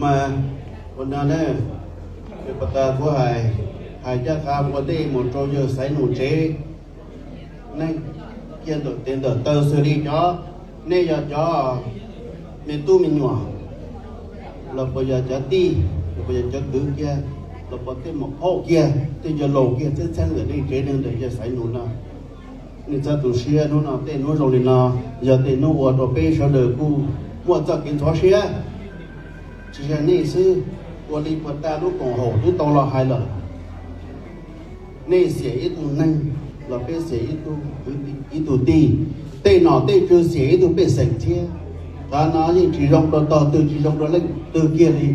Mas ua no ne, pos tas kuv hais, hais ncaj qha ua ntej mus rau yawg Xaiv Nus tsev neeg, kiag ntawm tes ntawm taw xws li cov, nej yog cov me tub me nyuam los puas yog cov tij, los puas yog cov kwv kiag, los puas tej muam phauj kiag, tej yawg laus kiag, txheeb txheeb ntawm nej tsev neeg ntawm yawg Xaiv Nus no, nej txhob tu siab. Hnub no tej hnub zoo li no yog tej hnub ua rau peb sawv daws kuj muaj txoj kev ntxhov siab. Tsis yog nej xwb, ua li puag ta lub koom haum twb tau los hais lawm, nej xiam ib tug neeg los peb xiam ib tug tij, tej nom tej tswv xiam ib tug pej xeem thiab. Qhov no yeej tsis zoo rau tog twg, tsis zoo rau leej twg kiag li.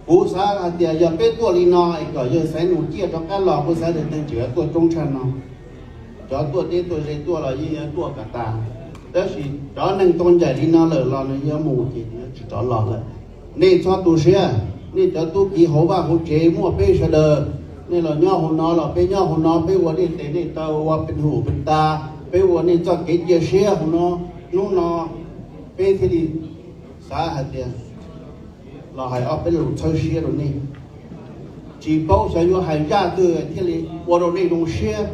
Kuv xav hais tias yog peb tuaj li no es kom yawg Xaiv Nus ciaj rov qab los, kuv xav tias teej tsis yuav tuaj coob tshaj no. Cov tuaj deb tuaj ze tuaj los yeej yuav tuaj kom tas, tab sis cov neeg tau ncaim li no lawm los nws yuav mus ces nws yuav tsis rov los lawm. Nej txhob tu siab, nej cov tub ki hauv vaj hauv tsev muaj peb sawv daws, nej los nyob hauv no los peb nyob hauv no, peb ua nej tes nej taw, ua pes hum pes tas, peb ua nej txoj kev cia siab hauv no. Hnub no peb thiaj li xav hais tias los hais ob peb lus txhawb siab rau nej. Tsis paub xyov yuav hais zaj twg thiaj li ua rau nej zoo siab.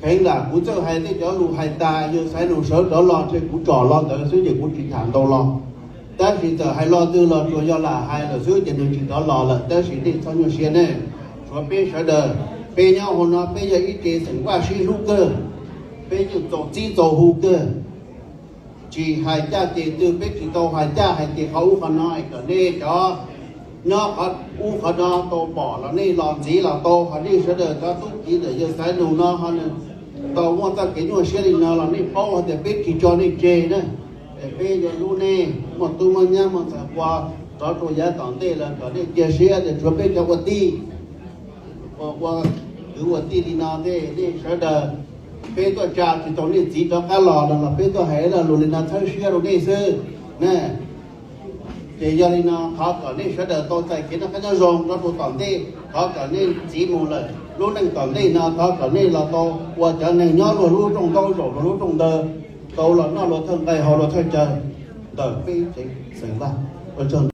Kheev lam kuv txawj hais tej cov lus hais tas yawg Xaiv Nus sawv rov los ces kuv tsom los ntawd xwb ces kuv tsis tham ntau los. Tab sis txawm hais lo twg los tsuas yog lam hais lawm xwb ces nws tsis rov los lawm, tab sis nej txhob nyuaj siab ne. Tshuav peb sawv daws, peb nyob hauv no peb yog ib tsev xeem Vaj sib hlub kawg, peb yeej txaus txib txaus hu kawg. Tsis hais caj ces twg peb tsis tau hais caj hais ces qhov ub qhov no es kom nej cov nyob qhov ub qhov no tau pom los nej los ntxiv los tau, ho nej sawv daws cov tub ki ntawm yawg Xaiv Nus no ho nws tau muaj txoj kev nyuaj siab li no los nej paub hais tias peb tsis tso nej tseg na. Es peb yuav hlub nej, muaj tub muaj nyab muaj ntxhais ua, rov rau yav tom ntej los kom nej cia siab tias tshuav peb cov ua tij, ua, ua kwv ua tij li no tej nej sawv daws, peb tuaj tsa tsis tau nej txiv rov qab los no los peb tuaj hais lo lus li no txhawb siab rau nej xwb na. Ces yog li no thov kom nej sawv daws tau txais kev noj qab nyob zoo rov rau tom ntej, thov kom nej txiv mus lawm lub neej tom ntej no thov kom nej los tau ua cov neeg nyob luag lub rooj ntaub zaum luag lub rooj ntawd, tau los noj luag thawj nqaij haus luag thawj cawv ntawm peb tsev xeem Vaj. Ua tsaug.